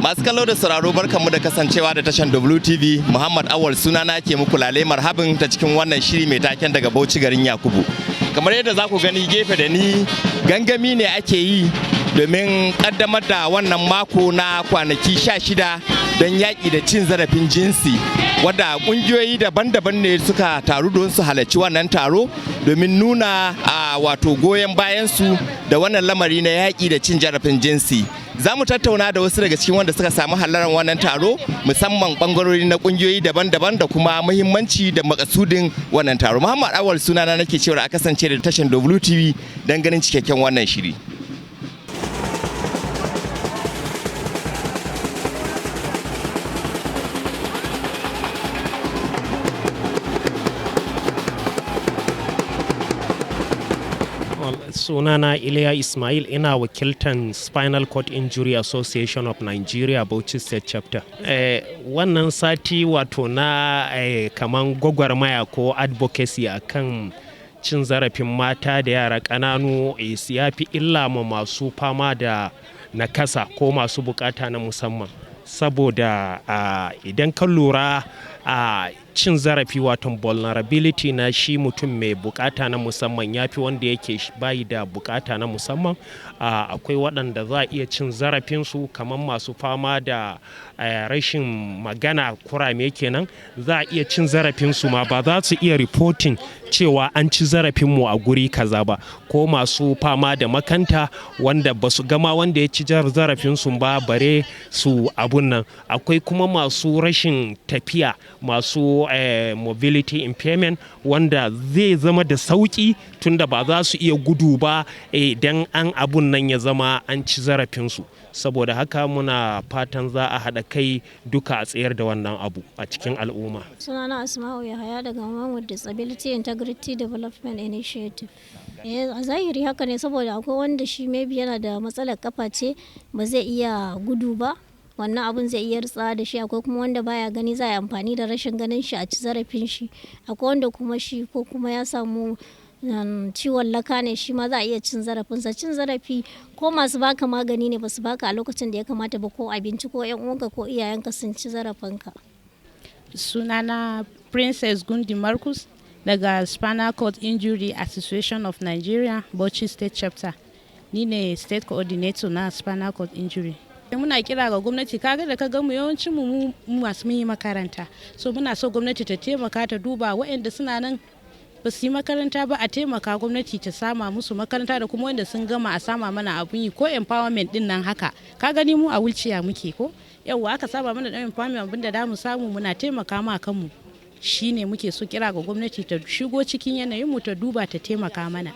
Masu kallo da sauraro, barkanmu da kasancewa da tashan WTV. Muhammad Awal sunana ke muku lale marhabin ta cikin wannan shiri mai taken "Daga Bauchi garin Yakubu". Kamar yadda za ku gani gefe da ni, gangami ne ake yi domin kaddamar da wannan mako na kwanaki 16 don yaƙi da cin zarafin jinsi, wadda ƙungiyoyi daban-daban ne suka taru don su halarci wannan taro domin nuna a wato goyon bayansu da wannan lamari na yaƙi da cin zarafin jinsi. Za mu tattauna da wasu daga cikin wanda suka samu halartar wannan taro, musamman bangarori na kungiyoyi daban-daban, da kuma muhimmanci da makasudin wannan taro. Muhammad Awal sunana, nake cewa a kasance da tashan WTV don ganin cikakken wannan shiri. Sunana Iliya Ismail, ina wakiltan Spinal Cord Injury Association of Nigeria, Bauchi State Chapter. Wannan sati wato na kaman gwagwarmaya ko advocacy akan cin zarafin mata da yara ƙananu ya fi illa ma masu fama da nakasa ko masu bukata na musamman, saboda idan ka lura a cin zarafi, wato vulnerability na shi mutum mai bukata na musamman ya fi wanda yake bayi da bukata na musamman. Akwai waɗanda za a iya cin zarafinsu, kamar masu fama da rashin magana, kurame kenan. Za a iya cin zarafinsu ma ba za su iya reporting cewa an ci zarafinmu a guri kaza ba, ko masu fama da makanta wanda ba su gama wanda ya ci zarafinsu ba bare su abun nan. Akwai kuma masu rashin tafiya, masu mobility impairment, wanda zai zama da sauki tunda ba za su iya gudu ba idan an abun nan ya zama an ci zarafinsu. Saboda haka muna fatan za a haɗa kai duka a tsayar da wannan abu a cikin al'umma. Sunana Asma'u Yahaya daga Women with Disability Integrity Development Initiative. A zahiri haka ne, saboda akwai wanda shi maybe yana da matsalar kafa ce, ba zai iya gudu ba, wannan abun zai iya ritsa da shi. Akwai kuma wanda baya gani, za a yi amfani da rashin ganin shi a ci zarafin shi. Akwai wanda kuma shi ko kuma ya samu ciwon laka ne, shi ma za a iya cin zarafinsa. Cin zarafi ko masu baka magani ne ba su baka a lokacin da ya kamata ba, ko abinci, ko yan uwanka ko iyayenka sun ci zarafinka. Sunana Princess Gundi Marcus daga Spinal Cord Injury Association of Nigeria, Bauchi State Chapter. Ni ne state coordinator na spinal cord injury. Muna kira ga gwamnati. Kaga da ka ga mu, yawancin mu masu mun yi makaranta, so muna so gwamnati ta taimaka ta duba waɗanda suna nan ba su yi makaranta ba, a taimaka gwamnati ta sama musu makaranta, da kuma wanda sun gama a sama mana abun yi ko empowerment din nan haka. Ka gani mu a wheelchair muke ko yauwa, aka saba mana dan empowerment, abin da mu samu muna taimaka ma kanmu. Shine muke so kira ga gwamnati ta shigo cikin yanayin mu, ta duba, ta taimaka mana.